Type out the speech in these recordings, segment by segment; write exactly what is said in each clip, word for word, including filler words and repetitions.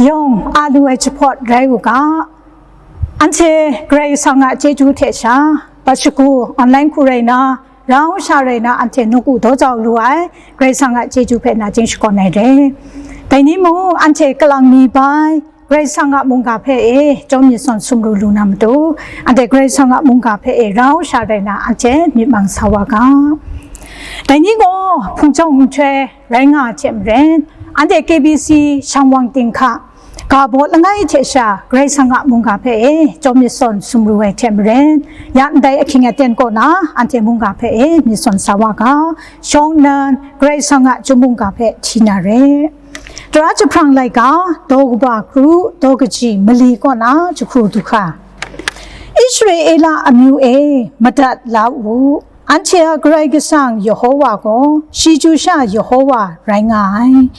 yawng a lu ai jahpawt rai u ga. Anhte Karai Kasang a chyeju hte sha, Pashagu online hku rai na, rau sha rai na, anhte nawku daw jau lu ai Karai Kasang a chyeju hpe nachying shakawn ai re. Dai ni mung, anhte kalang mi bai, Karai Kasang a mungga hpe e, chyawm myit sawn sumru lu na matu, anhte Karai Kasang a mungga hpe e, rau sha rai na, anhte myit mang sa wa ga. Dai ni gaw, hpung chyawm nhtoi rai nga ai hte maren, anhte K B C shang wang ting hka, ga baw langai hte sha, Karai Kasang a mungga hpe e, chyawm myit sawn sumru ai hte maren, ya ndai ahkying aten kaw na, anhte mungga hpe e, myit sawn sa wa ga, shawng nnan, Karai Kasang a chyum mungga hpe hti na re. Tara jahprang laika, daw kaba kru, daw kaji mali kaw na jahkru du hka. Israela amyu e, madat la u, anhte a Karai Kasang Yehowa gaw, shi chyu sha Yehowa rai nga ai.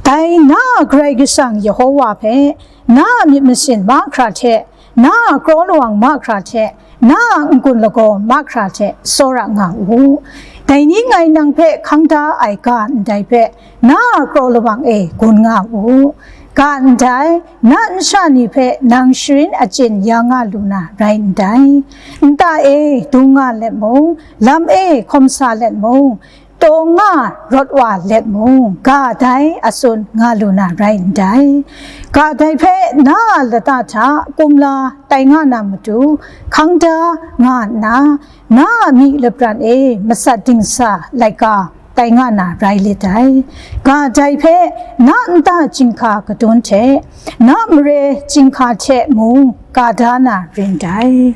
Dai na a Karai Kasang Yehowa hpe, na a myit masin mahkra hte, na a kraw lawang mahkra hte, na a n-gun lagaw mahkra hte tsawra nga u. Dai ni ngai nang hpe hkang da ai ga ndai hpe, na a kraw lawang e gun nga u. Ga ndai, na nsha ni hpe nang sharin achyin ya nga lu na rai ndai. Nta e dung nga let mung, lam e hkawm sa let mung, taw nga rawt wa let mung, ga dai atsun nga lu na rai ndai. Ga dai hpe na a lata hta kumla tai nga na matu, hkang da nga nna, na a myi lapran e matsat dingsa laika tai nga na rai lit ai. Ga dai hpe na nta chyinghka kadun hte, na mare chyinghka hte mung ga da na rin dai.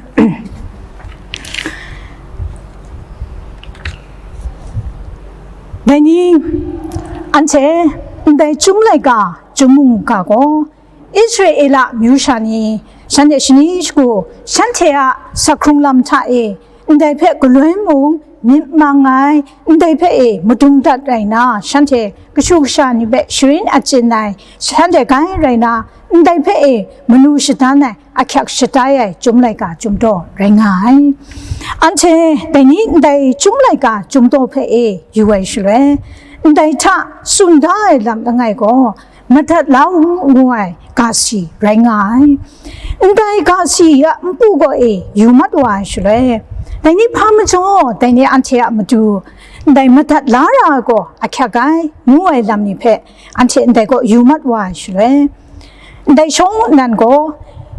Dai ni, anhte ndai chyum laika, chyum mungga gaw, Israela myu sha ni, shanhte shani shagu, shanhte a sakhkrung lam hta e, ndai hpe galoi mung myit mang ai, ndai hpe e madung dat rai na, shanhte kashu kasha ni hpe sharin achyin ai, shanhte grai rai na, ndai hpe e manu shadan ai, ahkyak shatai ai, chyum laika chyum daw rai nga ai. Anhte dai ni ndai chyum laika chyum daw hpe e yu ai shaloi, ndai hta tsun da ai lam langai gaw, madat la u ngu ai ga si rai nga ai. Ndai ga si a npu gaw e yu mat wa ai shaloi, dai ni hpa majaw, dai ni anhte a matu, ndai madat la ra ai gaw ahkyak ai, ngu ai lam ni hpe, anhte ndai gaw yu mat wa ai shaloi, ndai shawng nnan gaw,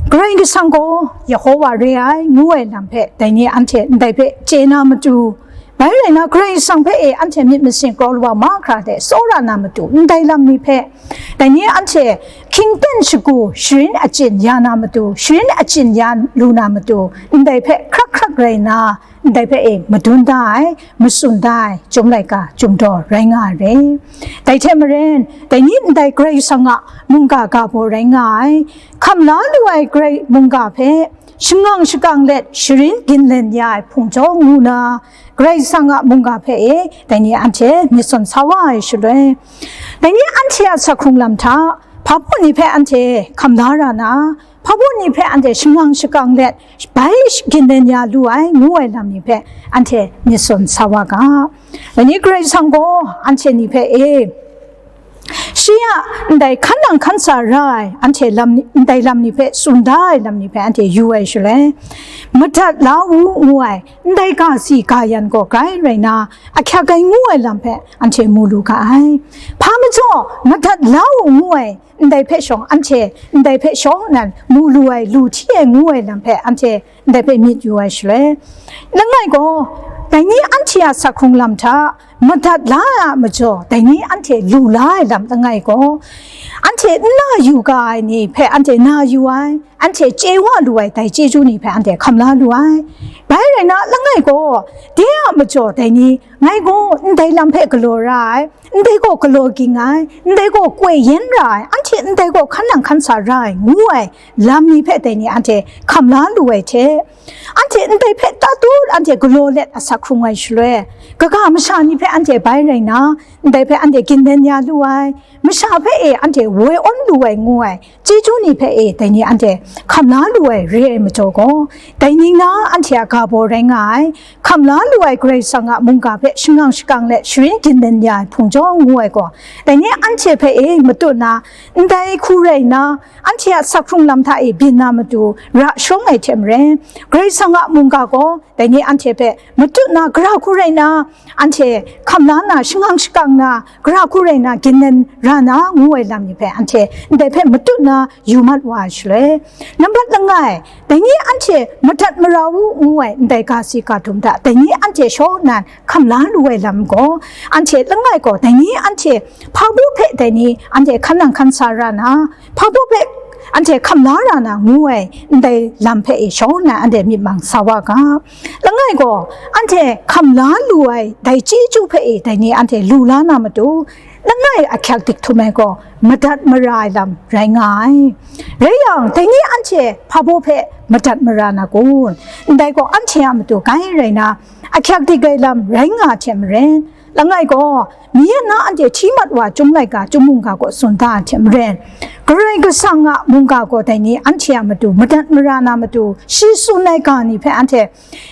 Karai Kasang gaw Yehowa re ai, ngu ai lam hpe, dai ni anhte ndai hpe chye na matu, bai rai na, Karai Kasang hpe e anhte myit masin kraw lawang mahkra hte tsawra na matu, ndai lam ni hpe, dai ni anhte hkying ten shagu sharin achyin ya na matu, sharin achyin ya lu na matu, ndai hpe hkrak hkrak rai na, ndai hpe e madun da ai, matsun da ai, chyum laika chyum daw rai nga ai re. Dai hte maren, dai ni ndai Karai Kasang a mungga ga baw rai nga ai, hkam la lu ai Karai mungga hpe, shangang shakang let sharin ginlen ya ai hpung jaw ngu na, Karai Kasang a mungga hpe e, dai ni anhte myit sawn sa wa ai shaloi, dai ni anhte a sakhkrung lam hta, hpa baw ni hpe anhte hkam da ra na, hpa baw ni hpe anhte shangang shakang let, bai ginlen ya lu ai, ngu ai lam ni hpe anhte myit sawn sa wa ga. Dai ni Karai Kasang gaw anhte ni hpe e, shi a ndai hkan nang hkan sa ra ai, anhte lam ni, ndai lam ni hpe tsun da ai lam ni hpe anhte yu ai shaloi, madat la u ngu ai, ndai ga si ga yan gaw grai rai na, ahkyak ai ngu ai lam hpe anhte mu lu ga ai. Hpa majaw, madat la u ngu ai, ndai hpe shawng, anhte ndai hpe shawng nnan mu lu ai, lu hti ai ngu ai lam hpe anhte ndai hpe myit yu ai shaloi, langai gaw, dai ni anhte a sakhkrung lam hta madat la ai a majaw, dai ni anhte lu la ai lam langai gaw, anhte n na yu ga ai ni hpe anhte na yu ai, anhte chye wa lu ai dai chyeju ni hpe anhte hkam la lu ai. Bai rai na, langai gaw, de a majaw dai ni, ngai gaw ndai lam hpe galaw ra ai, ndai gaw galaw ging ai, ndai gaw koi yen ra ai, anhte ndai gaw hkan nang hkan sa ra ai, ngu ai lam ni hpe dai ni anhte hkam la lu ai hte, anhte ndai hpe tatut anhte galaw let asak hkrung ai shaloi, Kaga masha ni hpe anhte bai rai nna, ndai hpe anhte gindan ya lu ai, masha hpe e anhte woi awn lu ai ngu ai, chyeju ni hpe e dai ni anhte hkam la lu ai re ai majaw gaw, dai ning na anhte a ga baw rai nga ai, hkam la lu ai Karai Kasang a mungga hpe shangang shakang let sharin gindan ya ai hpung jaw ngu ai gaw, dai ni anhte hpe e matut na, ndai hku rai nna, anhte a sak hkrung lam hta e byin na matu ra shawng ai hte maren, Karai Kasang a mungga gaw dai ni anhte hpe matut na, gara hku rai nna, anhte hkam la na, shangang shakang na, gara hku rai nna, gindan ra na ngu ai lam ni hpe anhte ndai hpe matut na yu mat wa ai shaloi, nambat langai, dai ni anhte madat mara u ngu ai ndai ga si ga dum hta, dai ni anhte shaw nnan hkam la lu ai lam gaw, anhte langai gaw, dai ni anhte hpa bu hpe dai ni anhte hkan nang hkan sa ra na, hpa bu hpe anhte hkam la ra na ngu ai ndai lam hpe e shaw nnan anhte myit mang sa wa ga. Langai gaw, anhte hkam la lu ai dai chyeju hpe e dai ni anhte lu la na matu, langai ahkyak dik htum ai gaw, madat mara ai lam rai nga ai. Rai yang, dai ni anhte hpa baw hpe madat mara na kun? Ndai gaw anhte a matu gai rai na, ahkyak dik ai lam rai nga hte maren, langai gaw, mi na anhte hti mat wa chyum laika, chyum mungga gaw tsun da ai hte maren, Karai Kasang a mungga gaw dai ni anhte a matu madat mara na matu, shi tsun ai ga ni hpe anhte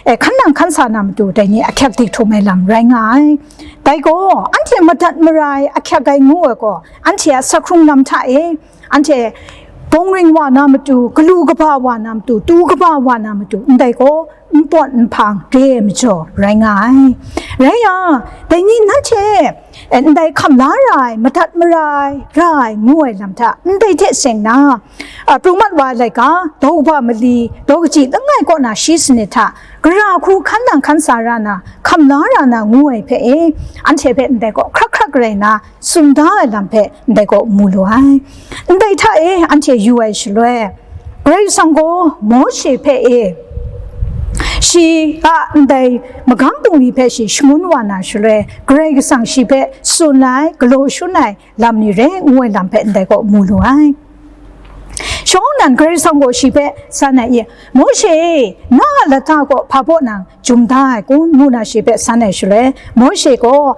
e, hkan nang hkan sa na matu dai ni ahkyak dik htum ai lam rai nga ai. Dai gaw, anhte madat mara ai ahkyak ai ngu ai gaw, anhte a sak hkrung lam hta e, anhte bawng ring wa na matu, galu kaba wa na matu, tu kaba wa na matu, ndai gaw npawt nhpang re ai majaw rai nga ai. Rai yang, dai ni nanhte, e, ndai hkam la ra ai, madat mara ai, ra ai ngu ai lam hta, ndai hte seng na, a, pru mat wa ai laika, daw kaba mali, daw kaji langai kaw na shi sanit hta, gara hku hkan nang hkan sa ra na, hkam la ra na ngu ai hpe e, anhte hpe ndai gaw hkrak hkrak rai na, tsun da ai lam hpe ndai gaw mu lu ai. Ndai hta e anhte yu ai shaloi, Karai Kasang gaw Mawshe hpe e, shi a ndai magam bungli hpe shi shangun wa na shaloi, Karai Kasang shi hpe tsun ai, galaw shun ai, lam ni re ngu ai lam hpe ndai gaw mu lu ai. Shawng nnan Karai Kasang gaw shi hpe san ai, "I, Mawshe e, na a lata gaw hpa baw nang jum da ai kun?" ngu na shi hpe san ai shaloi, Mawshe gaw,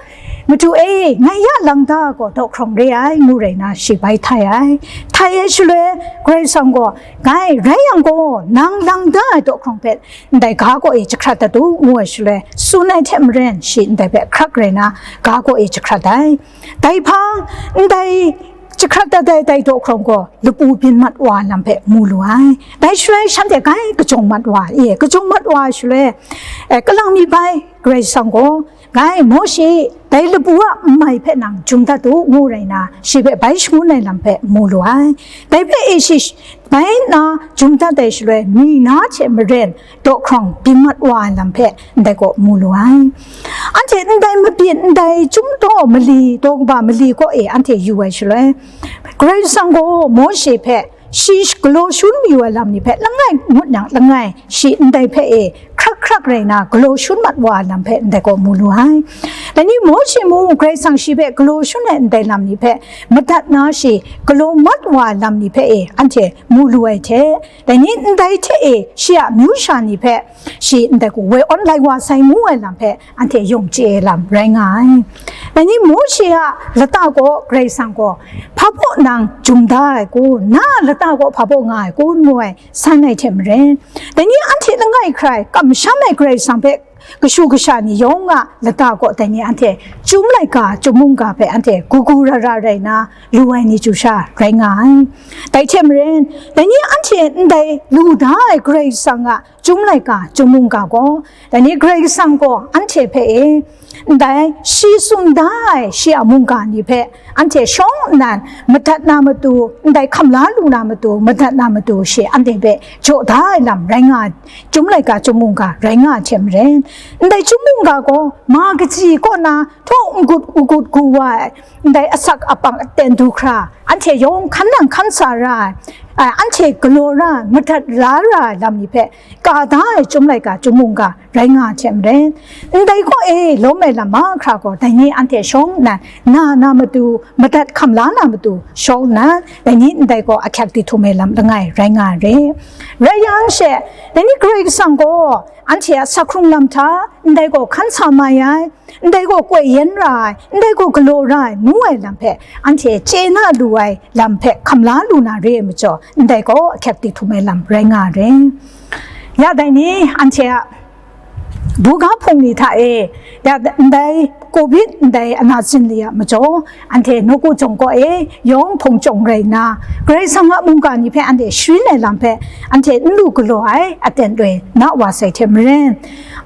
"Madu e, ngai ya lang da ai gaw daw hkrawng re ai," ngu rai na shi bai htai ai. Htai ai shaloi, Karai Kasang gaw, "Gai, rai yang gaw, nang lang da ai daw hkrawng hpe ndai ga kaw e jahkrat dat u," ngu ai shaloi, tsun ai hte maren shi ndai hpe hkrak rai na ga kaw e jahkrat ai. Dai hpang, ndai jahkrat dat ai dai daw hkrawng gaw lapu byin mat wa ai lam hpe mu lu ai. Dai shaloi shanhte gai kajawng mat wa ai, kajawng mat wa ai shaloi, e, kalang mi bai Karai Kasang gaw, "Gai, Mawshe, dai lapu a n mai hpe nang jum dat u," ngu rai na, shi hpe bai shangun ai lam hpe mu lu ai. Dai hpe e shi bai nna jum dat ai shaloi, mi na hte maren daw hkrawng byin mat wa ai lam hpe ndai kaw mu lu ai. Anhte ndai mabyin, ndai chyum daw mali, daw kaba mali kaw e anhte yu ai shaloi, Karai Kasang gaw Mawshe hpe shi galaw shun mayu ai lam ni hpe langai ngut nang langai, shi ndai hpe e hkrak hkrak rai na galaw shun mat wa ai lam hpe ndai kaw mu lu ai. Dai ni Mawshe mung Karai Kasang shi hpe galaw shun ai ndai lam ni hpe madat na shi galaw mat wa ai lam ni hpe e anhte mu lu ai hte, dai ni ndai hte e shi a myu sha ni hpe shi ndai gaw woi awn lai wa sai ngu ai lam hpe anhte yawng chye ai lam rai nga ai. Dai ni Mawshe a lata gaw Karai Kasang gaw, "Hpa baw nang jum da ai kun? Na a lata gaw hpa baw nga ai kun?" ngu ai san ai hte maren, dai ni anhte langai hkrai kamsham ai Karai Kasang hpe kashu kasha ni yawng a lata gaw dai ni anhte chyum laika, chyum mungga hpe anhte gu gu ra ra rai na lu ai ni chyu sha rai nga ai. Dai hte maren, dai ni anhte ndai lu da ai Karai Kasang a chyum laika, chyum mungga gaw, dai ni Karai Kasang gaw anhte hpe e, ndai shi tsun da ai shi a mungga ni hpe anhte shawng nnan madat na matu, ndai hkam la lu na matu, madat na matu shi anhte hpe jaw da ai lam rai nga ai, chyum laika, chyum mungga rai nga ai hte maren, ndai chyum mungga gaw ma kaji kaw na htaw n-gut n-gut gu wa ai, ndai asak apang aten du hkra, anhte yawng hkan nang hkan sa ra ai, a, anhte galaw ra ai, madat la ra ai lam ni hpe ka da ai chyum laika, chyum mungga rai nga ai hte maren, ndai kaw e lawm ai lam mahkra gaw, dai ni anhte shawng nnan na na matu, madat hkam la na matu shawng nnan, dai ni ndai gaw ahkyak di htum ai lam langai rai nga ai re. Rai yang she, dai ni Karai Kasang gaw anhte a sak hkrung lam hta, ndai gaw hkan sa mai ai, ndai gaw koi yen ra ai, ndai gaw galaw ra ai, ngu ai lam hpe anhte chye na lu ai lam hpe hkam la lu na re ai majaw, ndai gaw ahkyak di htum ai lam rai nga ai re. Ya dai ni, anhte a buga hpung ni hta e, ya ndai covid ndai ana sin li a majaw, anhte nawku jawng kaw e yawng hpung chyawng rai nna, Karai Kasang a mungga ni hpe anhte sharin ai lam hpe anhte n lu galaw ai aten loi na wa sai hte maren,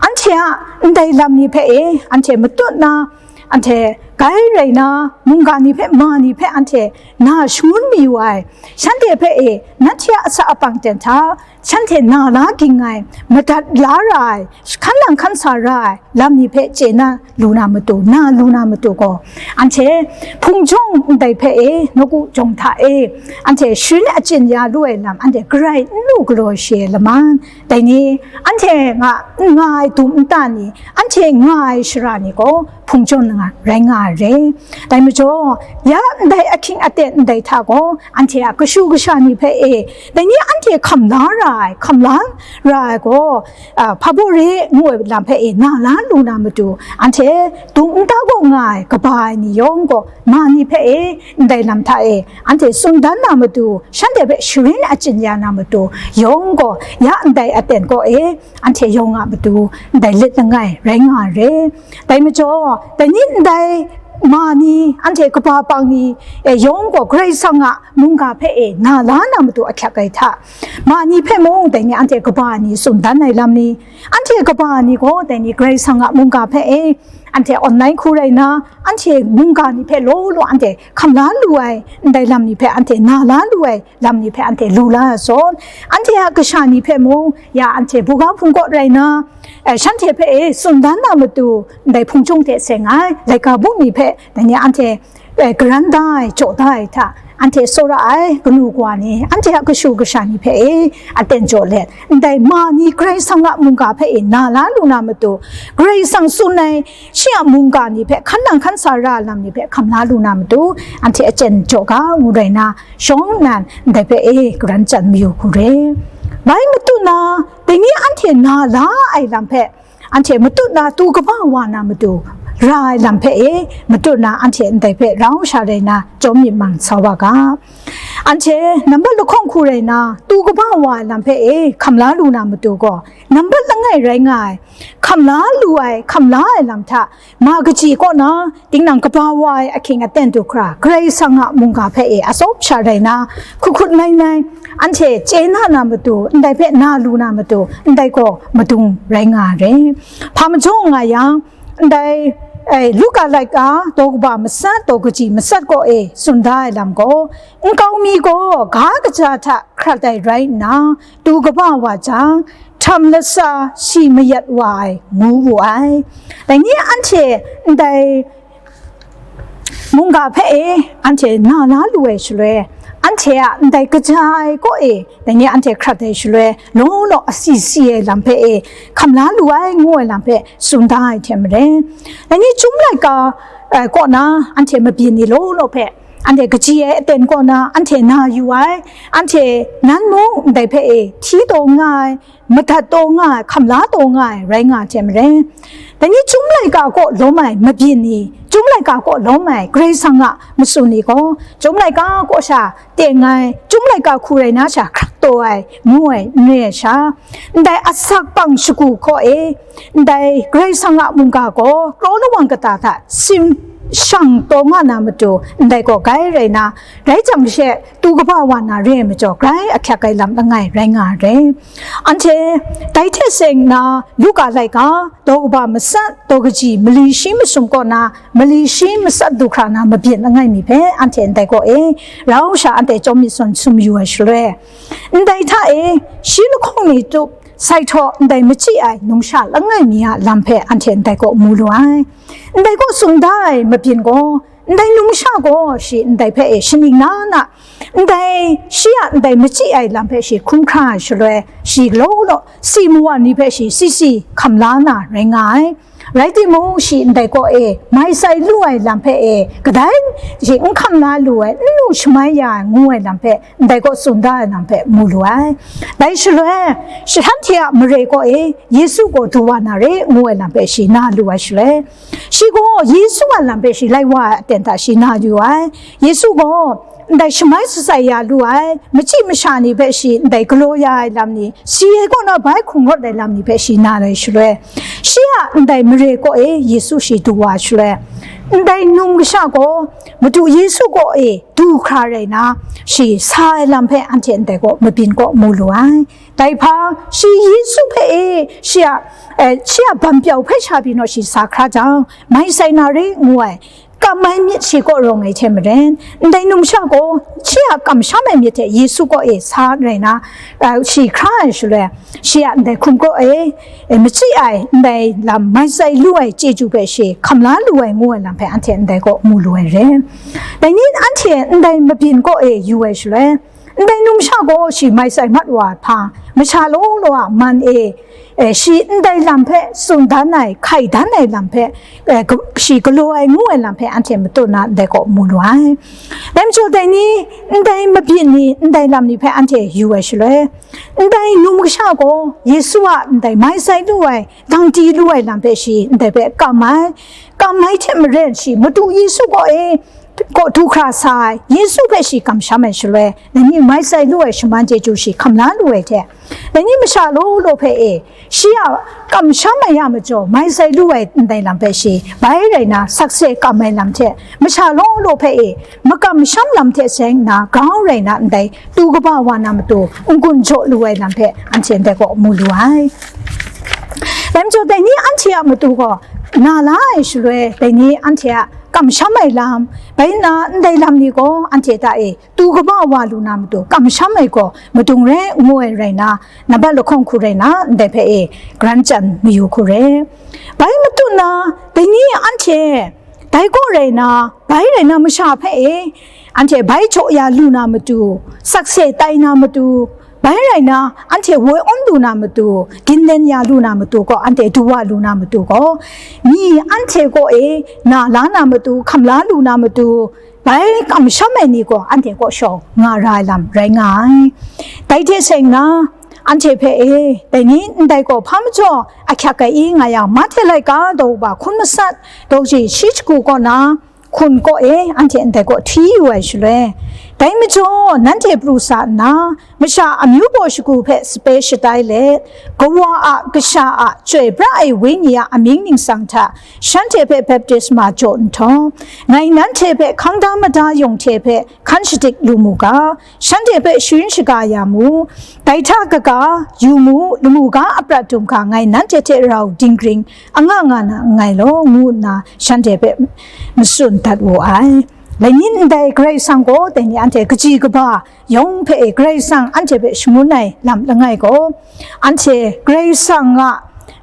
anhte a ndai lam ni hpe e anhte matut na, anhte gai rai na, mungga ni hpe, ma ni hpe anhte na shangun mayu ai, shanhte hpe e nanhte a asak apang ten hta, shanhte na la ging ai, madat la ra ai, hkan nang hkan sa ra ai lam ni hpe chye na lu na matu, na lu na matu gaw, anhte hpung jawng ndai hpe e, nawku jawng hta e, anhte sharin achyin ya lu ai lam, anhte garai n lu galaw shi ai laman, dai ni, anhte nga, nga ai dum nta ni, anhte nga ai shara ni gaw, hpung jawng nga, rai nga ai re. Dai majaw, ya ndai ahkying aten ndai hta gaw, anhte a kashu kasha ni hpe e, dai ni anhte hkam la ra ai, hkam la ra ai gaw, a, hpa baw re ngu ai lam hpe e na la lu na matu, anhte dum nta gaw nga ai kaba ai ni yawng gaw, ma ni hpe e, ndai lam hta e, anhte tsun dan na matu, shanhte hpe sharin achyin ya na matu, yawng gaw, ya ndai aten kaw e, anhte yawng a matu, ndai lit langai rai nga ai re. Dai majaw, dai ni ndai ma ni, anhte kaba pang ni, e, yawng gaw Karai Kasang a mungga hpe e na la na matu ahkyak ai hta, ma ni hpe mung dai ni anhte kaba ni tsun dan ai lam ni, anhte kaba ni gaw dai ni Karai Kasang a mungga hpe e, anhte online hku rai na, anhte mungga ni hpe law law anhte hkam la lu ai ndai lam ni hpe anhte na la lu ai lam ni hpe anhte lu la ai zawn, anhte a kasha ni hpe mung, ya anhte buga hpung kaw rai na, eh, shanhte hpe e tsun dan na matu, ndai hpung jawng hte seng ai laika bung ni hpe, dai ni anhte, eh, garan da ai, jaw da ai hta, anhte tsawra ai kanu kawa ni, anhte a kashu kasha ni hpe e aten jaw let, ndai ma ni Karai Kasang a mungga hpe e na la lu na matu, Karai Kasang tsun ai shi a mungga ni hpe hkan nang hkan sa ra ai lam ni hpe hkam la lu na matu, anhte achyen jaw ga ngu rai na, shawng nnan ndai hpe e garan chyan mayu hku re. Bai matu na, dai ni anhte na la ai lam hpe, anhte matut na tu kaba wa na matu, ra ai lam hpe e, matut na anhte ndai hpe rau sha rai na, chyawm myit mang sa wa ga. Anhte nambat lahkawng hku rai na, tu kaba wa ai lam hpe e, hkam la lu na matu gaw, nambat langai rai nga ai, hkam la lu ai, hkam la ai lam hta, ma kaji kaw na, tinang kaba wa ai ahkying aten du hkra, Karai Kasang a mungga hpe e atsawp sha rai na, hkut hkut nai nai, anhte chye na na matu, ndai hpe na lu na matu, ndai gaw madung rai nga ai re. Hpa majaw nga yang, ndai, eh, Luka laika daw kaba matsat, daw kaji matsat kaw e tsun da ai lam gaw, nkau mi gaw ga kaja hta hkrat ai rai nna, tu kaba wa jang, htam latsa shi mayat wa ai, ngu wu ai. Dai ni anhte ndai mungga hpe e, anhte na la lu ai shaloi, anhte a ndai kaja ai kaw e, dai ni anhte hkrat ai shaloi, law law asi si ai lam hpe e, hkam la lu ai, ngu ai lam hpe tsun da ai hte maren, dai ni chyum laika, eh, kaw na, anhte mabyin ni law law hpe, anhte kaji ai aten kaw na, anhte na yu ai, anhte nan mung ndai hpe e, hti taw nga ai, madat taw nga ai, hkam la taw nga ai, rai nga ai hte maren, dai ni chyum laika kaw lawm ai mabyin ni, chyum laika kaw lawm ai Karai Kasang a matsun ni gaw, chyum laika kaw sha teng ai, chyum laika hku rai na sha hkrak taw ai, ngu ai, n re ai sha, ndai asak pang shagu hkaw e, ndai Karai Kasang a mungga gaw kraw lawang kata hta sim shang taw nga na matu, ndai gaw gai rai na, rai jang she, tu kaba wa na re ai majaw, grai ahkyak ai lam langai rai nga ai re. Anhte dai hte seng nna, Luka laika daw kaba matsat, daw kaji mali shi masum kaw na, mali shi matsat du hkra na mabyin langai mi hpe, anhte ndai kaw e rau sha anhte chyawm myit sawn sum yu ai shaloi, ndai hta e shi lahkawng ni tup sai htaw ndai machyi ai numsha langai mi a lam hpe anhte ndai kaw mu lu ai. Ndai kaw tsun da ai mabyin gaw, Ndai numsha gaw shi ndai hpe e shaning na na, ndai shi a ndai machyi ai lam hpe shi hkrum hkra ai shaloi, shi law law si mawa ni hpe shi si si hkam la na rai nga ai. Rai timung, shi ndai kaw e mai sai lu ai lam hpe e kadai shi n hkam la lu ai, n lu shamai ya ai ngu ai lam hpe ndai kaw tsun da ai lam hpe mu lu ai. Dai shaloi, shanhte a mare kaw e Yesu gaw du wa na re ngu ai lam hpe shi na lu ai shaloi, shi gaw Yesu a lam hpe shi lai wa ai aten hta shi na yu ai. Yesu gaw ndai shamai shatsai ya lu ai, machyi masha ni hpe shi ndai galaw ya ai lam ni, si ai kaw na bai hkrung rawt ai lam ni hpe shi na lai shaloi, shi a ndai mare kaw e Yesu shi du wa shaloi, ndai num kasha gaw Madu Yesu kaw e du hkra rai na, shi sa ai lam hpe anhte ndai kaw mabyin kaw mu lu ai. Dai hpa, shi Yesu hpe e shi a, eh, shi a bam pyau hpe sha pyi naw shi sa hkra jang, mai sai na re ngu ai, kam ai myit shi kaw rawng ai hte maren, ndai numsha gaw shi a kamsham ai myit hte Yesu kaw e sa rai na, eh, shi hkra ai shaloi, shi a ndai hkum kaw e, eh, machyi ai ndai lam mai sai lu ai chyeju hpe shi hkam la lu ai ngu ai lam hpe anhte ndai kaw mu lu ai re. Dai ni anhte ndai mabyin kaw e yu ai shaloi, ndai numsha gaw shi mai sai mat wa ai hpa, masha law law a man e, eh, shi ndai lam hpe tsun dan ai, hkai dan ai lam hpe, eh, ga-, shi galaw ai ngu ai lam hpe anhte matut na ndai kaw mu lu ai. Dai majaw dai ni, ndai mabyin ni, ndai lam ni hpe anhte yu ai shaloi, ndai num kasha gaw Yesu a ndai mai sai lu ai, dang di lu ai lam hpe shi ndai hpe kam ai, kam ai hte maren shi Madu Yesu kaw e, kaw du hkra sa ai, Yesu hpe shi kamsham ai shaloi, dai ni mai sai lu ai shaman chyeju shi hkam la lu ai hte, dai ni masha law law hpe e, shi a kamsham ai ya majaw, mai sai lu ai ndai lam hpe shi, bai rai na, sakse kam ai lam hte, masha law law hpe e, makamsham lam hte seng nna, grau rai na ndai, tu kaba wa na matu, n-gun jaw lu ai lam hpe, anhte ndai kaw mu lu ai. Dai majaw, dai ni anhte a matu gaw, na la ai shaloi, dai ni anhte a kamsham ai lam, bai nna ndai lam ni gaw anhte hta e tu kaba wa lu na matu kamsham ai gaw madung re ngu ai rai na, nambat lahkawng hku rai na, ndai hpe e garan chyan mayu hku re. Bai matut na, dai ni anhte dai kaw rai na, bai rai na masha hpe e, anhte bai jaw ya lu na matu, sakse tai na matu, bai rai na, anhte woi awn lu na matu, ginlen ya lu na matu gaw, anhte du wa lu na matu gaw, mi anhte kaw e na la na matu, hkam la lu na matu, bai kamsham ai ni gaw, anhte kaw shawng nga ra ai lam rai nga ai. Dai hte seng na, anhte hpe e, dai ni ndai gaw hpa majaw ahkyak ai i nga yang, Mahte laika daw ba hkun masat, daw shi shi shagu kaw na, hkun kaw e anhte ndai kaw hti yu ai shaloi, dai majaw nanhte pru sa nna, masha amyu baw shagu hpe sape shatai let, Kawa a Kasha a Chyoi pra ai Wenyi a amying ningsang hta shanhte hpe baptisma jaw nhtawm, ngai nanhte hpe hkang da mada yawng hte hpe hkan shadik lu mu ga, shanhte hpe sharin shaga ya mu, dai hta kaga, yu mu, lamu ga a prat dum hka ngai nanhte hte rau dinggring anga nga na nngai law, ngu nna shanhte hpe matsun dat wu ai. Dai ni ndai Karai Kasang gaw, dai ni anhte kaji kaba yawng hpe e Karai Kasang anhte hpe shangun ai lam langai gaw, anhte Karai Kasang a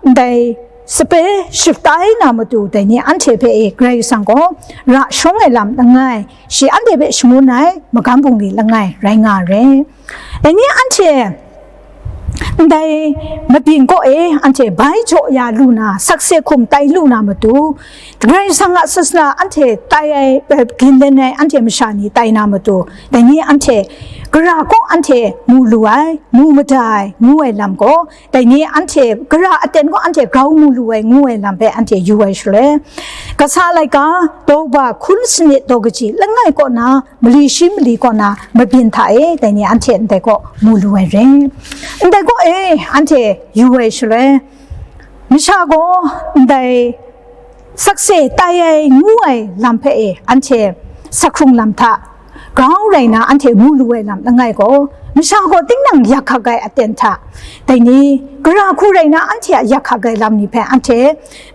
ndai sape shatai na matu, dai ni anhte hpe e Karai Kasang gaw ra shawng ai lam langai, shi anhte hpe shangun ai magam bungli langai rai nga re. Dai ni anhte ndai mabyin kaw e anhte bai jaw ya lu na, sakse hkum tai lu na matu, Karai Kasang a sasana anhte tai ai, eh, ginlen ai anhte masha ni tai na matu, dai ni anhte gara kaw anhte mu lu ai, mu mada ai, ngu ai lam gaw, dai ni anhte gara aten kaw anhte grau mu lu ai, ngu ai lam hpe anhte yu ai shaloi, kasa laika daw ba hkun sanit daw kaji langai kaw na, mali shi mali kaw na mabyin hta e, dai ni anhte ndai kaw mu lu ai re. Ndai kaw e, anhte yu ai shaloi, masha gaw ndai sakse tai ai ngu ai lam hpe e, anhte sakhkrung lam hta grau rai na anhte mu lu ai lam langai gaw, masha gaw tinang yak hkak ai aten hta, dai ni gara hku rai na anhte a yak hkak ai lam ni hpe anhte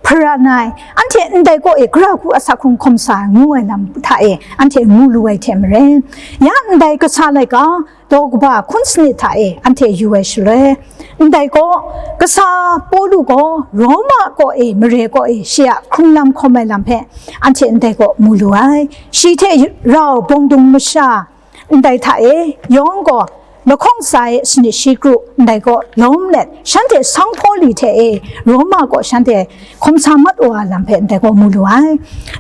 hparan ai, anhte ndai kaw e gara hku a sakhkrung hkawm sa ai ngu ai lam hta e anhte mu lu ai hte maren, ya ndai kasa laika daw kaba hkun sanit hta e anhte yu ai shaloi, ndai gaw, kasa Pawlu gaw Roma kaw e mare kaw e shi a hkrung lam hkawm ai lam hpe anhte ndai kaw mu lu ai. Shi hte rau bawng dung masha ndai hta e yawng gaw lahkawng tsa e sanit shi kru ndai kaw lawm let, shanhte sang Pawli hte e Roma kaw shanhte hkawm sa mat wa ai lam hpe ndai kaw mu lu ai.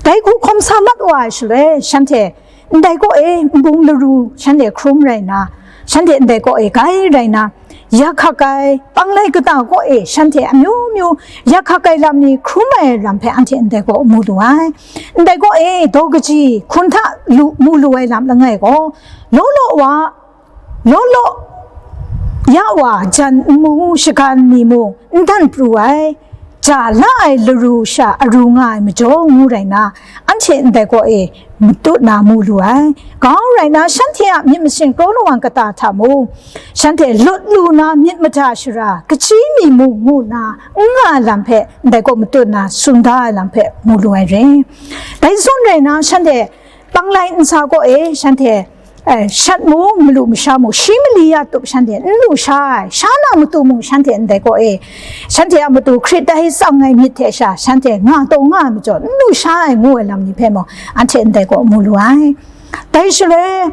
Dai hku hkawm sa mat wa ai shaloi, shanhte ndai kaw e nbung laru shanhte hkrum rai nna, shanhte ndai kaw e gai rai nna, yak hkak ai, panglai kata kaw e shanhte amyu myu yak hkak ai lam ni hkrum ai lam hpe anhte ndai kaw mu lu ai. Ndai kaw e daw kaji hkun hta lu, mu lu ai lam langai gaw, law law wa, law law ya wa jan nmu shagan ni mung n dan pru ai, ja la ai laru sha aru nga ai majaw ngu rai nna, anhte ndai kaw e matut na mu lu ai. Kau rai nna, shanhte a myit masin kraw lawang kata hta mung, shanhte lut lu na myit mada shara, kachyi mi mung ngu nna n nga ai lam hpe ndai kaw matut na tsun da ai lam hpe mu lu ai re. Dai zawn rai nna, shanhte panglai ntsa kaw e shanhte, eh, shat mung, malu masha mung, shi mali ya tup shanhte n lu sha ai, sha na matu mung shanhte ndai kaw e, shanhte a matu Hkrit dai tsang ai myit hte sha shanhte nga taw nga ai majaw n lu sha ai ngu ai lam ni hpe mung, anhte ndai kaw mu lu ai. Dai shaloi,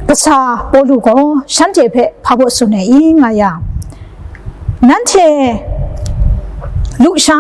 kasa Pawlu gaw shanhte hpe hpa baw tsun ai i nga yang, nanhte lu sha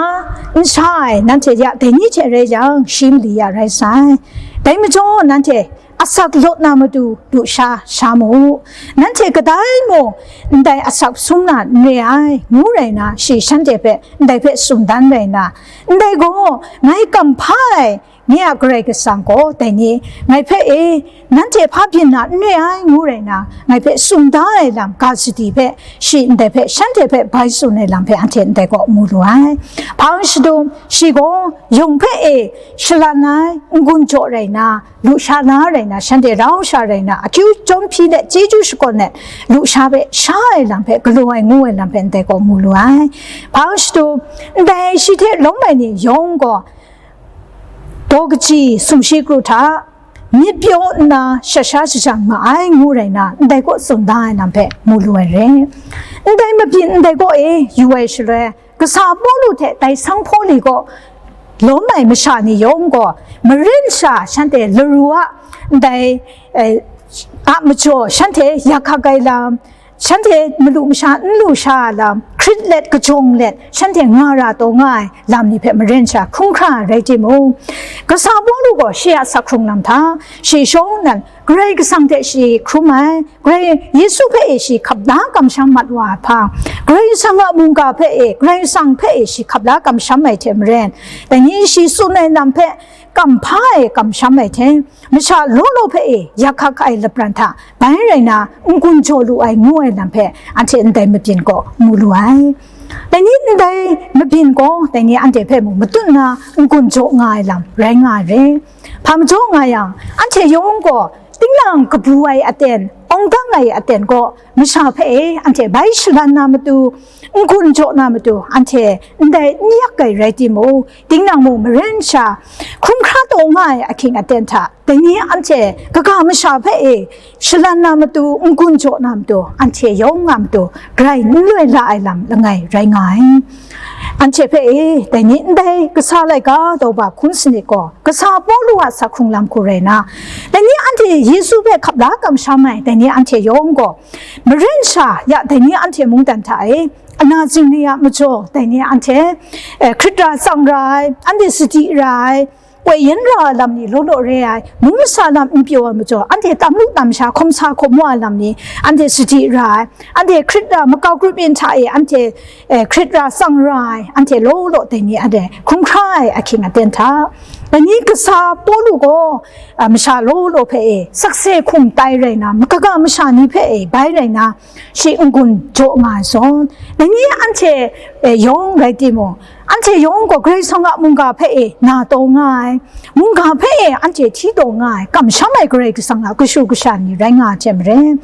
n sha ai, nanhte ya dai ni hte rai yang, shi mali ya rai sai. Dai majaw, nanhte asak lawt na matu lu sha sha mu. Nanhte kadai mung ndai asak sum na n re ai, ngu rai nna, shi shanhte hpe ndai hpe tsun dan rai nna, ndai gaw ngai kamhpa ai, nye a Karai Kasang gaw dai ni ngai hpe e, nanhte hpa byin na n re ai, ngu rai nna, ngai hpe tsun da ai lam ga sadi hpe, shi ndai hpe, shanhte hpe bai tsun ai lam hpe anhte ndai kaw mu lu ai. Hpang shadum, shi gaw yawng hpe e shalan ai n-gun jaw rai nna, lu sha na rai nna, shanhte rau sha rai nna, akyu chyawm hpyi let, chyeju shakawn let, lu sha hpe sha ai lam hpe, galaw ai ngu ai lam hpe ndai kaw mu lu ai. Hpang shadum, ndai shi hte lawm ai ni yawng gaw, daw kaji sumshi kru hta myit pyaw nna shat sha shajang ma ai ngu rai nna, ndai kaw tsun da ai lam hpe mu lu ai re. Ndai mabyin ndai kaw e yu ai shaloi, kasa Pawlu hte dai sanghpaw ni kaw lawm ai masha ni yawng gaw, maren sha shanhte laru a ndai, eh, a majaw shanhte yak hkak ai lam, shanhte malu masha n lu sha ai lam, hkrit let kajawng let, shanhte nga ra taw nga ai lam ni hpe maren sha hkrum hkra ai rai timung, kasa Pawlu gaw shi a sak hkrung lam hta, shi shawng nnan Karai Kasang hte shi hkrum ai, Karai Yesu hpe e shi hkap la kamsham mat wa ai hpang, Karai Kasang a mungga hpe e, Karai Kasang hpe e shi hkap la kamsham ai hte maren, dai ni shi tsun ai lam hpe kamhpa e kamsham ai hte, masha law law hpe e yak hkak ai lapran hta bai rai na n-gun jaw lu ai ngu ai lam hpe anhte ndai mabyin kaw mu lu ai. Dai ni ndai mabyin gaw dai ni anhte hpe mung matut na n-gun jaw nga ai lam rai nga ai re. Hpa majaw nga yang, anhte yawng gaw tinglang kabu ai aten, awngdang ai aten gaw masha hpe e anhte bai shalan na matu, n-gun jaw na matu, anhte ndai n yak ai rai timung, tinglang mung maren sha hkrum hkra taw nga ai ahkying aten hta, dai ni anhte kaga masha hpe e shalan na matu, n-gun jaw na matu, anhte yawng a matu grai n loi la ai lam langai rai nga ai. Anhte hpe e, dai ni ndai kasa laika daw ba hkun sanit gaw, kasa Pawlu a sak hkrung lam hku rai na, dai ni anhte Yesu hpe hkap la kamsham ai, dai ni anhte yawng gaw, maren sha ya dai ni anhte mungdan hta e, ana zingri a majaw, dai ni anhte, eh, hkrit ra tsang ra ai, anhte sadi ra ai, koi yen ra ai lam ni law law re ai, mung masa lam n pyaw ai majaw, anhte tam lu tam sha, hkawm sa hkawm wa ai lam ni, anhte sadi ra ai, anhte hkrit ra makau grup yin hta e, anhte, eh, hkrit ra tsang ra ai, anhte law law dai ni anhte hkrum hkra ai ahkying aten hta, dai ni kasa Pawlu gaw, a, masha law law hpe e, sakse hkum tai rai na, makaga masha ni hpe e, bai rai na, shi n-gun jaw nga ai zawn, dai ni anhte, e, yawng rai timung, Anhte yawng gaw Karai Kasang a mungga hpe e na taw nga ai, mungga hpe e anhte hti taw nga ai, kamsham ai Karai Kasang a kashu kasha ni rai nga ai hte maren,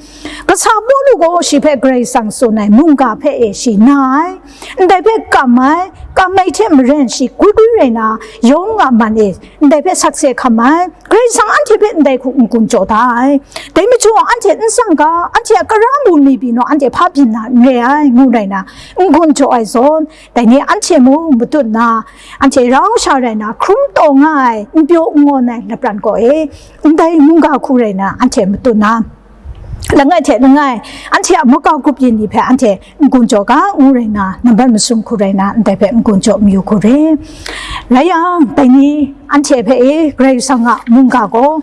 kasa Pawlu gaw shi hpe Karai Kasang tsun ai mungga hpe e shi na ai, ndai hpe kam ai, kam ai hte maren shi gwi gwi rai na, yawng a man e ndai hpe sakse hkam ai, Karai Kasang anhte hpe ndai hku n-gun jaw da ai. Dai majaw anhte n tsang ga, anhte a kara bungli pyi naw, anhte hpa byin na n re ai, ngu rai na, n-gun jaw ai zawn, dai ni anhte mung matut na, anhte rau sha rai na, hkrum taw nga ai, n pyaw n ngawn ai lapran kaw e, ndai mungga hku rai na, anhte matut na, langai hte langai, anhte a makau grup yin ni hpe anhte n-gun jaw ga, ngu rai na, nambat masum hku rai na, ndai hpe n-gun jaw mayu hku re. Rai yang, dai ni anhte hpe e, Karai Kasang a mungga gaw,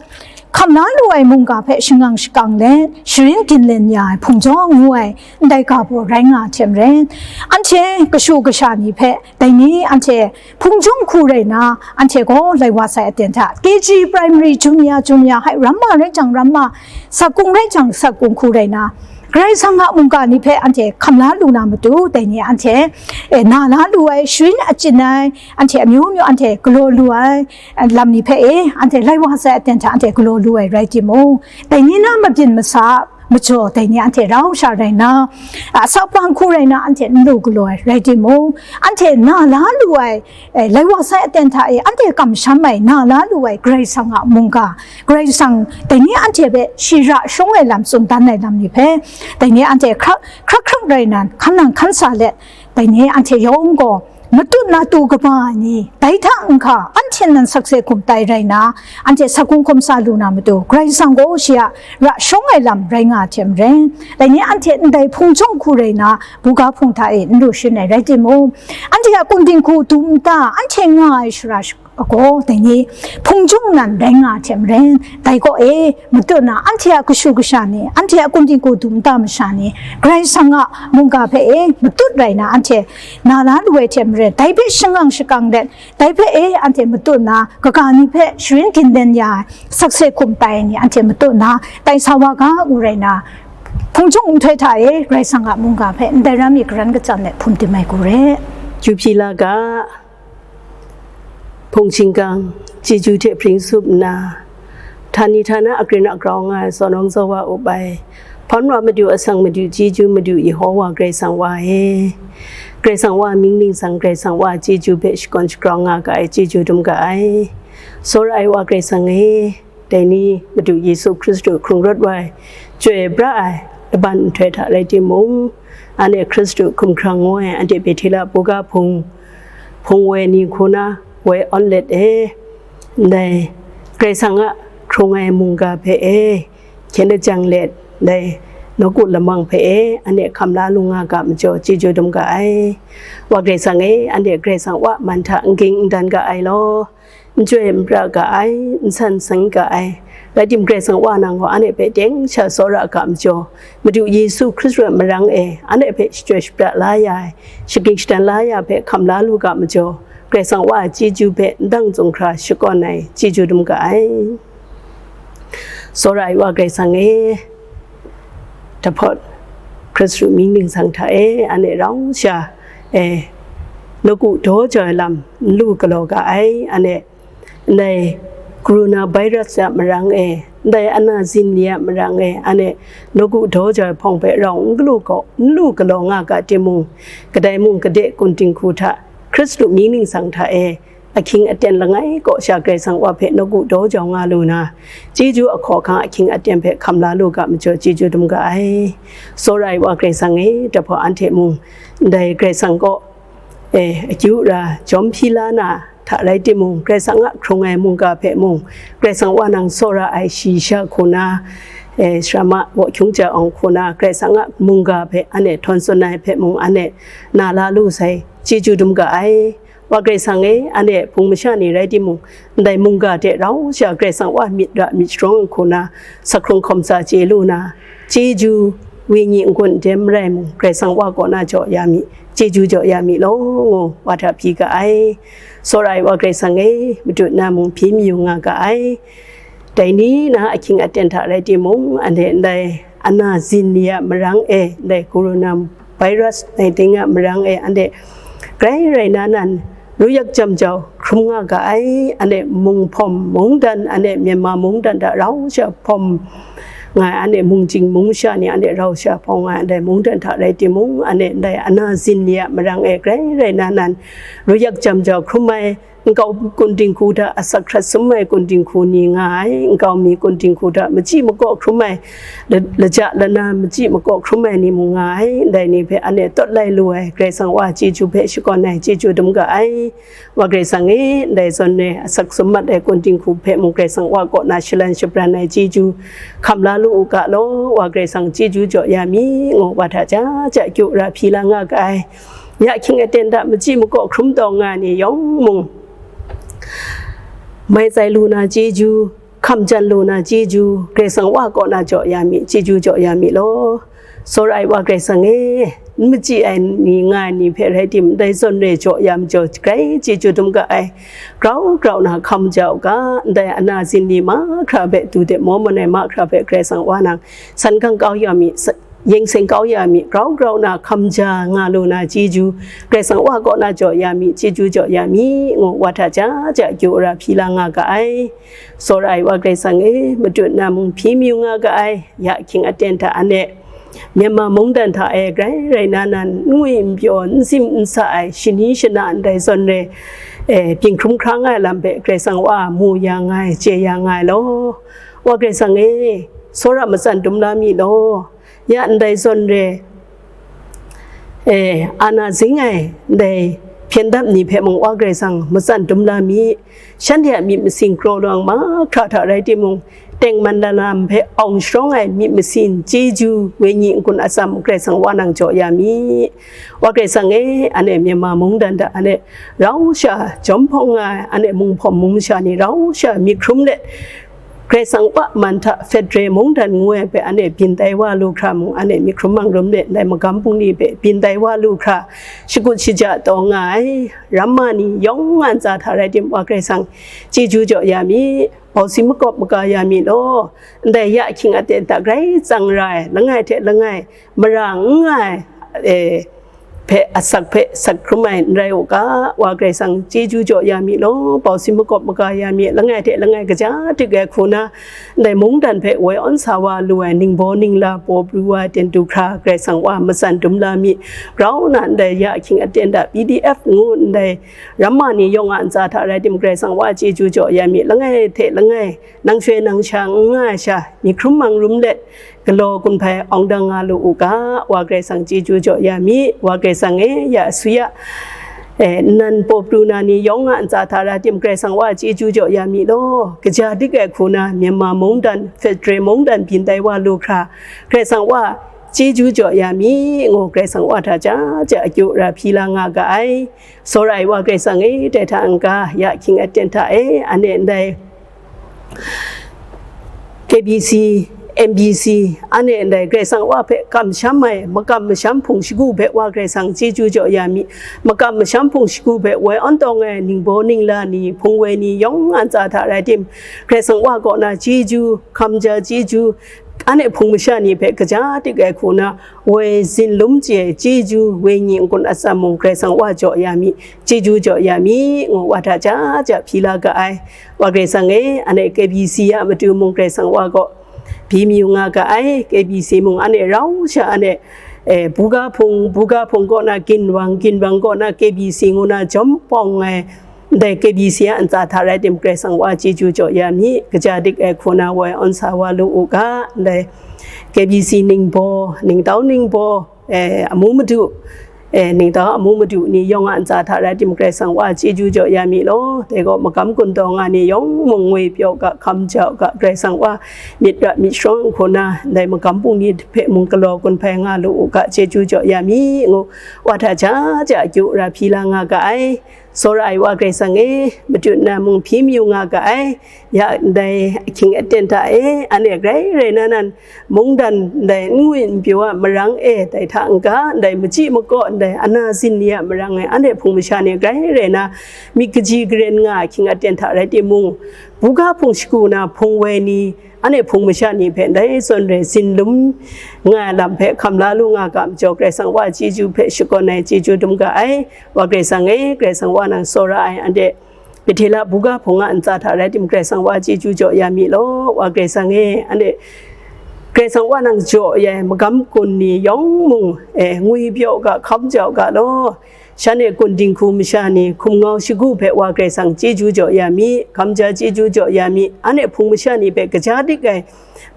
hkam la lu ai mungga hpe shangang shakang let, sharin ginlen ya ai hpung jawng ngu ai, ndai ga baw rai nga ai hte maren, anhte kashu kasha ni hpe, dai ni anhte hpung jawng hku rai na, anhte gaw lai wa sai aten hta, K G, primary, junior, junior, hai ramma rai jang ramma, sakung rai jang sakung hku rai na, Karai Kasang a mungga ni hpe anhte hkam la lu na matu, dai ni anhte, e, na la lu ai, sharin achyin ai, anhte amyu myu anhte galaw lu ai, e, lam ni hpe e, anhte lai wa sai aten hta anhte galaw lu ai rai timung, dai ni na mabyin masa, majaw dai ni anhte rau sha rai na, a, sakpang hku rai na anhte n lu galaw ai rai timung, anhte na la lu ai, e, lai wa sai aten hta e anhte kamsham ai, na la lu ai Karai Kasang a mungga, Karai Kasang dai ni anhte hpe shi ra shawng ai lam tsun dan ai lam ni hpe, dai ni anhte hkrak hkrak hkrak rai nan, hkan nang hkan sa let, dai ni anhte yawng gaw, matut na tu kaba ai ni, dai hta n-ga, anhte nan sakse hkum tai rai na, anhte sakung hkum sa lu na matu, Karai Kasang gaw shi a ra shawng ai lam rai nga ai hte maren, dai ni anhte ndai hpung jawng hku rai na, buga hpung hta e n lu shin ai rai timung, anhte a kundin hku dum nta, anhte nga ai shara sh-, gaw, dai ni hpung jawng nan rai nga ai hte maren, dai kaw e, matut na, anhte a kashu kasha ni, anhte a kundin hku dum nta masha ni, Karai Kasang a mungga hpe e, matut rai na, anhte na la lu ai hte maren, dai hpe shangang shakang let, dai hpe e, anhte matut na, kaga ni hpe sharin ginlen ya ai, sakse hkum tai ai ni, anhte matut na, tai sa wa ga, ngu rai na, hpung jawng nhtoi hta e, Karai Kasang a mungga hpe ndai ram mi karan kacham let hpum tim ai hku re. Ju hpyi la ga, hpung shingkang, chyeju hte hpring tsup nna, htani htana agrin agrau nga ai, zawn rawng zaw wa up ai, hpawn wa madu asang madu chyeju madu Yehowa Karai Kasang wa e, Karai Kasang wa mying ningsang, Karai Kasang wa chyeju hpe shakawn shagrau nga ga ai, chyeju dum ga ai. Tsawra ai wa Karai Kasang e, dai ni Madu Yesu Hkristu hkrung rawt wa ai, chyoi pra ai laban nhtoi hta rai timung, anhte Hkristu hkumhkrang ngu ai, anhte Bethela buga hpung, hpung woi ni hku na woi awn let e, ndai Karai Kasang a hkrung ai mungga hpe e, hkyen lajang let, ndai nawku lamang hpe e, anhte hkam la lu nga ga majaw, chyeju dum ga ai. Wa Karai Kasang e, anhte Karai Kasang wa man hta n ging n dan ga ai law, n chyoi n pra ga ai, n san seng ga ai. Rai tim, Karai Kasang wa nang gaw anhte hpe teng sha tsawra ga majaw, Madu Yesu Hkristu a marang e anhte hpe shachyoi shapra la ya ai, shagying shadan la ya hpe hkam la lu ga majaw, Karai Kasang wa ai chyeju hpe ndang zunghkra shakawn ai chyeju dum ga ai. Tsawra ai wa Karai Kasang e, dahpawt Hkristu mying ningsang hta e, anhte rau sha e, nawku daw jau ai lam n lu galaw ga ai, anhte ndai coronavirus a marang e, ndai ana zin ni a marang e, anhte nawku daw jau ai hpawng hpe rau n galu gaw, n lu galaw nga ga timung, kadai mung gade kun dinghku hta Hkristu mying ningsang hta e, ahkying aten langai kaw sha Karai Kasang wa hpe nawku daw jau nga lu na, chyeju ahkaw ahkang ahkying aten hpe hkam la lu ga majaw, chyeju dum ga ai. Tsawra ai wa Karai Kasang e, dahpawt anhte mung ndai Karai Kasang kaw e, akyu ra jawm hpyi la na hta rai timung, Karai Kasang a hkrung ai mungga hpe mung, Karai Kasang wa nang tsawra ai shayi sha hku na, e, sarama wa hkyung ja awng hku na, Karai Kasang a mungga hpe anhte htawn tsun ai hpe mung, anhte na la lu sai, chyeju dum ga ai. Wa Karai Kasang e, anhte hpung masha ni rai timung, ndai mungga hte rau sha Karai Kasang wa myit ra myit sharawng hku na, sa hkrung hkawm sa chye lu na, chyeju, wenyi n-gun n-dem marai mung, Karai Kasang wa kaw na jaw ya mi, chyeju jaw ya mi law, ngu wa hta hpyi ga ai. Tsawra ai wa Karai Kasang e, madu na mung hpyi mayu nga ga ai. Dai ni na ahkying aten hta rai timung, anhte ndai ana zin ni a marang e, ndai corona virus nineteen a marang e, anhte grai rai na nan, ru yak jam jau hkrum nga ga ai, ane mung hpawm mungdan, ane Myanmar mungdan hta rau sha hpawm nga ai, ane mung jing mung sha ni, ane rau sha hpawm nga ai, ndai mungdan hta rai timung, ane ndai ana zin ni a marang e grai rai na nan, ru yak jam jau hkrum ai, nkau kun dinghku hta asak hkrat sum ai kun dinghku ni nga ai, nkau mi kun dinghku hta machyi makaw hkrum ai, la-, laja lana machyi makaw hkrum ai ni mung nga ai, ndai ni hpe ane tawt lai lu ai, Karai Kasang Wa chyeju hpe shakawn ai, chyeju dum ga ai. Wa Karai Kasang e, ndai zawn re asak sum mat ai kun dinghku hpe mung Karai Kasang Wa kaw na shalan shabran ai chyeju hkam la lu u ga law, Wa Karai Kasang chyeju jaw ya mi, ngu wa hta ja ja kyu ra hpyi la nga ga ai. Ya hkying aten hta machyi makaw hkrum tawng nga ni yawng mung, mai tsai lu na chyeju, hkam jan lu na chyeju, Karai Kasang Wa kaw na jaw ya mi, chyeju jaw ya mi law. Tsawra ai Wa Karai Kasang e, n machyi ai ni nga ai ni hpe rai tim, ndai zawn re jaw ya majaw grai chyeju dum ga ai. Grau grau na hkam jau ga, ndai ana zin ni mahkra hpe, du de maw man ai mahkra hpe Karai Kasang Wa nang san gang kau ya mi, sa-, yeng seng kau ya mi, grau grau na hkam ja nga lu na chyeju, Karai Kasang Wa kaw na jaw ya mi, chyeju jaw ya mi, ngu wa hta ja ja kyu ra hpyi la nga ga ai. Tsawra ai Wa Karai Kasang e, matut na mung hpyi mayu nga ga ai, ya hkying aten hta ane, Myanmar mungdan hta e grai rai na nan, n ngwi n pyaw, n sim n sa ai, shani shana ndai zawn re, e, byin hkrum hkra nga ai lam hpe Karai Kasang Wa mu ya nga ai, chye ya nga ai law. Wa Karai Kasang e, tsawra matsan dum la mi law. Ya ndai zawn re, e, ana zing ai ndai hpyen dap ni hpe mung Wa Karai Kasang matsan dum la mi, shanhte a myit masin kraw lawang mahkra hta rai timung, tengman lalam hpe awng sharawng ai myit masin, chyeju, wenyi n-gun atsam Karai Kasang Wa nang jaw ya mi. Wa Karai Kasang e, ane Myanmar mungdan hta ane rau sha jawm hpawng nga ai, ane mung hpawm mung masha ni rau sha myit hkrum let, Karai Kasang Wa man hta Federal mungdan ngu ai hpe ane byin tai wa lu hkra mung, ane myit hkrum mang rum let ndai magam bungli hpe byin tai wa lu hkra, shakut shaja taw nga ai ramma ni yawng a ntsa hta rai tim, Wa Karai Kasang chyeju jaw ya mi, bau si makawp maga ya mi law. Ndai ya hkying aten hta grai tsang ra ai, langai hte langai, mara n nga ai, e, hpe asak hpe sat hkrum ai n rai u ga, Wa Karai Kasang chyeju jaw ya mi law, bau si makawp maga ya mi, langai hte langai kaja dik ai hku na, ndai mungdan hpe woi awn sa wa lu ai ningbaw ningla paw pru wa ai ten du hkra, Karai Kasang Wa matsan dum la mi, grau na ndai ya hkying aten hta P D F ngu ndai ramma ni yawng a ntsa hta rai tim, Karai Kasang Wa chyeju jaw ya mi, langai hte langai, nang shoi nang sha n nga ai sha, myit hkrum mang rum let, galaw gun hpai awng dang nga lu u ga, Wa Karai Kasang chyeju jaw ya mi, Wa Karai Kasang e, ya asuya, e, nnan paw pru na ni yawng a ntsa hta rai tim, Karai Kasang Wa chyeju jaw ya mi law, kaja dik ai hku na, Myanmar mungdan, Federal mungdan byin tai wa lu hkra, Karai Kasang Wa chyeju jaw ya mi, ngu Karai Kasang Wa hta ja ja akyu ra hpyi la nga ga ai. Tsawra ai Wa Karai Kasang e, dai hta n-ga, ya hkying aten hta e, ane ndai K B C, M B C, ane ndai Karai Kasang Wa hpe kamsham ai, makam masham hpung shagu hpe Wa Karai Kasang chyeju jaw ya mi, makam masham hpung shagu hpe woi awn tawng ai ningbaw ningla ni, hpung woi ni yawng a ntsa hta rai tim, Karai Kasang Wa kaw na chyeju, hkam ja chyeju, ane hpung masha ni hpe kaja dik ai hku na, woi zin lum chye ai chyeju, wenyi n-gun atsam mung Karai Kasang Wa jaw ya mi, chyeju jaw ya mi, ngu wa hta ja ja hpyi la ga ai. Wa Karai Kasang e, ane K B C a matu mung Karai Kasang Wa gaw byi mayu nga ga ai, K B C mung ane rau sha ane, e, buga hpung, buga hpung kaw na ginwang, ginwang kaw na K B C ngu na jawm pawng ai, ndai K B C a ntsa hta rai tim, Karai Kasang Wa chyeju jaw ya mi, kaja dik ai hku na woi awn sa wa lu u ga, ndai K B C ningbaw, ningtau ningbaw, e, amu madu, e, ningtau amu madu ni yawng a ntsa hta rai tim, Karai Kasang Wa chyeju jaw ya mi law, dai gaw magam gun taw nga ni yawng mung ngwi pyaw ga, hkam jau ga, Karai Kasang Wa myit ra myit sharawng hku na, ndai magam bungli hpe mung galaw gun hpai nga lu u ga, chyeju jaw ya mi, ngu wa hta ja ja akyu ra hpyi la nga ga ai. Tsawra ai Wa Karai Kasang e, matu na mung hpyi mayu nga ga ai. Ya ndai ahkying aten hta e, ane grai rai na nan, mungdan ndai n ngwi n pyaw a marang e, dai hta n-ga, ndai machyi makaw ndai ana zin ni a marang e, ane hpung masha ni grai rai na, myit kaji garen nga ahkying aten hta rai timung, buga hpung shagu na hpung woi ni, anhte hpung masha ni hpe ndai zawn re zinlum nga ai lam hpe hkam la lu nga ga majaw, Karai Kasang Wa chyeju hpe shakawn ai chyeju dum ga ai. Wa Karai Kasang e, Karai Kasang Wa nang tsawra ai, anhte Bethela buga hpung a ntsa hta rai tim, Karai Kasang Wa chyeju jaw ya mi law. Wa Karai Kasang e, anhte Karai Kasang Wa nang jaw ya ai magam kun ni yawng mung, e, ngwi pyaw ga, hkam jau ga law. Shanhte kun dinghku masha ni hkum ngau shagu hpe Wa Karai Kasang chyeju jaw ya mi, hkam ja chyeju jaw ya mi, anhte hpung masha ni hpe kaja dik ai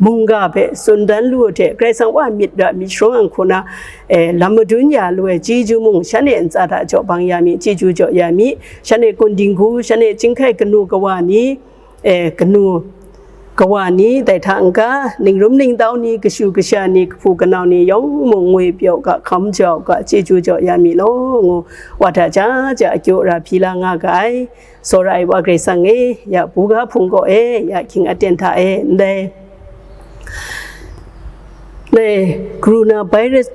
mungga hpe tsun dan lu hte, Karai Kasang Wa myit ra myit sharung ai hku na, e, lam madun ya lu ai chyeju mung shanhte ntsa hta jaw bang ya mi, chyeju jaw ya mi, shanhte kun dinghku, shanhte chyinghkai kanu kawa ni, e, kanu kawa ni, dai hta n-ga, ningrum ningtau ni, kashu kasha ni, kahpu kanau ni yawng mung ngwi pyaw ga, hkam jau ga, chyeju jaw ya mi law, ngu wa hta ja ja akyu ara hpyi la nga ga ai. Tsawra ai Wa Karai Kasang e, ya buga hpung kaw e, ya hkying aten hta e, ndai, ndai coronavirus,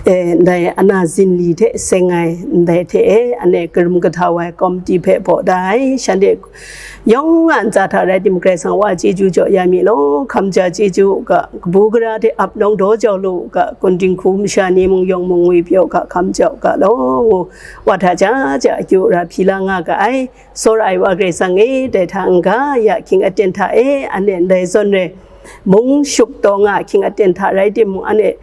e, ndai ana zinli hte seng ai ndai hte e, anhte karum kahtau ai komiti hpe baw da ai, shanhte yawng a ntsa hta rai tim, Karai Kasang Wa chyeju jaw ya mi law, hkam ja chyeju u ga, kabu gara hte ap nawng daw jau lu u ga, kun dinghku masha ni mung yawng mung ngwi pyaw ga, hkam jau ga law, ngu wa hta ja ja akyu ara hpyi la nga ga ai. Tsawra ai Wa Karai Kasang e, dai hta n-ga, ya hkying aten hta e, anhte ndai zawn re, mung shuk taw nga hkying aten hta rai timung, anhte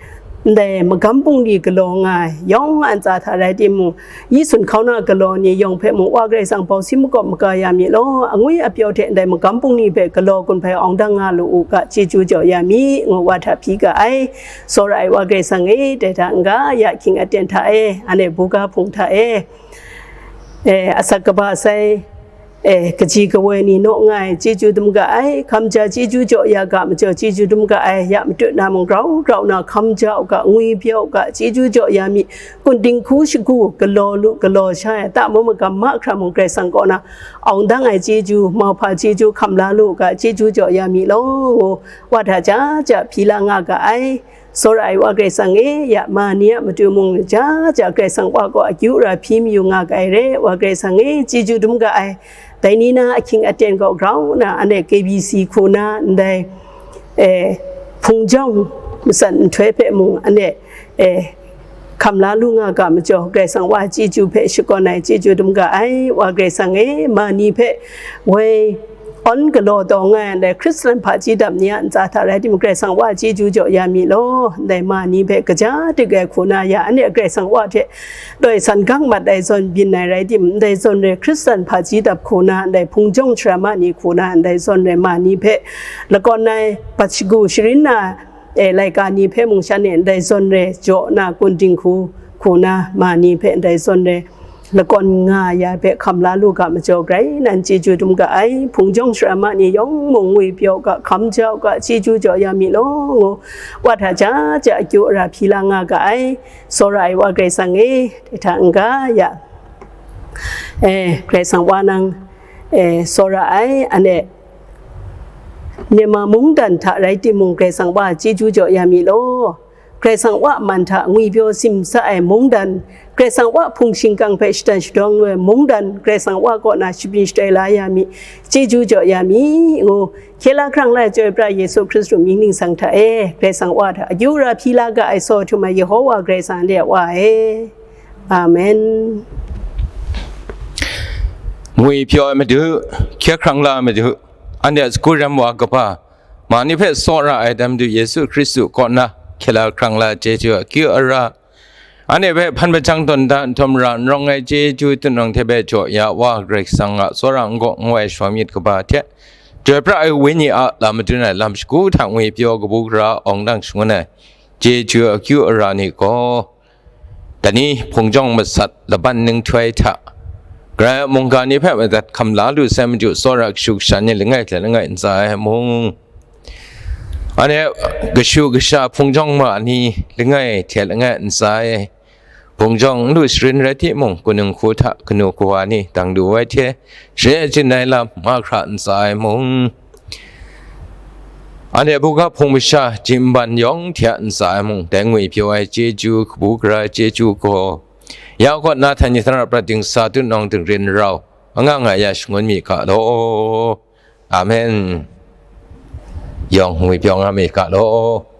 ndai magam bungli galaw nga ai yawng a ntsa hta rai timung, Yesu hkauna galaw ni yawng hpe mung Wa Karai Kasang bau si makawp maga ya mi law, angwi apyaw hte ndai magam bungli hpe galaw gun hpai awng dang nga lu u ga, chyeju jaw ya mi, ngu wa hta hpyi ga ai. Tsawra ai Wa Karai Kasang e, dai hta n-ga, ya hkying aten hta e, anhte buga hpung hta e, e, asak kaba sai, e, kaji kawoi ni naw nga ai, chyeju dum ga ai, hkam ja chyeju jaw ya ga majaw, chyeju dum ga ai, ya matut na mung grau grau na hkam ja u ga, ngwi bya u ga, chyeju jaw ya mi, kun dinghku shagu galaw lu, galaw sha ai, ta mu magam mahkra mung Karai Kasang kaw na awng dang ai chyeju, mauhpa chyeju hkam la lu u ga, chyeju jaw ya mi law, ngu wa hta ja ja hpyi la nga ga ai. Tsawra ai Wa Karai Kasang e, ya ma ni a matu mung ja ja Karai Kasang Wa kaw akyu ara hpyi mayu nga ga ai re, Wa Karai Kasang e, chyeju dum ga ai. Dai ni na ahkying aten gaw grau na, anhte K B C hku na ndai, e, hpung jawng matsat nhtoi hpe mung, anhte, e, hkam la lu nga ga majaw, Karai Kasang Wa chyeju hpe shakawn ai, chyeju dum ga ai, Wa Karai Kasang e, ma ni hpe woi awn galaw taw nga ai ndai Hkristan hpaji dap ni a ntsa hta rai timung, Karai Kasang Wa chyeju jaw ya mi law, ndai ma ni hpe kaja dik ai hku na ya, anhte Karai Kasang Wa hte toi san gang mat ai zawn byin ai rai timung, ndai zawn re Hkristan hpaji dap hku na, ndai hpung jawng sara ma ni hku na, ndai zawn re ma ni hpe lakawn ai bat shagu sharin na, e, laika ni hpe mung shanhte ndai zawn re jaw na, kun dinghku hku na, ma ni hpe ndai zawn re lakawn nga ya ai hpe hkam la lu ga majaw, grai nan chyeju dum ga ai. Hpung jawng sara ma ni yawng mung ngwi pyaw ga, hkam jau ga, chyeju jaw ya mi law, ngu wa hta ja ja akyu ara hpyi la nga ga ai. Tsawra ai Wa Karai Kasang e, dai hta n-ga ya, e, Karai Kasang Wa nang, e, tsawra ai, anhte Myanmar mungdan hta rai timung, Karai Kasang Wa chyeju jaw ya mi law. Karai Kasang Wa man hta ngwi pyaw simsa ai mungdan, Karai Kasang Wa hpung shingkang hpe shatan shadawng lu ai mungdan, Karai Kasang Wa kaw na shabyin shatai la ya mi, chyeju jaw ya mi, ngu hkye la hkrang la ai Chyoi pra Yesu Hkristu mying ningsang hta e, Karai Kasang Wa hta akyu ara hpyi la ga ai, saw htum ai Yehowa Karai Kasang de Wa e. Amen. Ngwi pyaw ai Madu, hkye hkrang la ai Madu, anhte a sagu rem wa kaba, ma ni hpe tsawra ai dai Madu Yesu Hkristu kaw na hkye la hkrang la chyeju akyu ara, anhte hpe hpan hpajang tawn da nhtawm ra n rawng ai chyeju tunang hte hpe jaw ya Wa Karai Kasang a tsawra n gaw n wai shawa myit kaba hte, Chyoi pra ai Wenyi a lam madun ai lam shagu hta ngwi pyaw kabu gara awng dang shangun ai chyeju akyu ara ni gaw, dai ni hpung jawng masat laban ninghtoi hta, Karai a mungga ni hpe madat hkam la lu sai Madu tsawra kashu kasha ni langai hte langai ntsa ai mung, anhte kashu kasha hpung jawng ma ni langai hte langai ntsa ai, hpung jawng n lu sharin rai timung, kaning hku hta kanu kawa ni dang lu ai hte, sharin achyin ai lam mahkra ntsa ai mung, anhte buga hpung masha jimban yawng hte a ntsa ai mung, dai ngwi pyaw ai chyeju, kabu gara ai chyeju gaw, ya kaw na hta ni hta na prat dingsa, tutnawng dingrin rau, anga nga ya shangun mi ga law. Amen. Yawng ngwi pyaw nga mi ga law.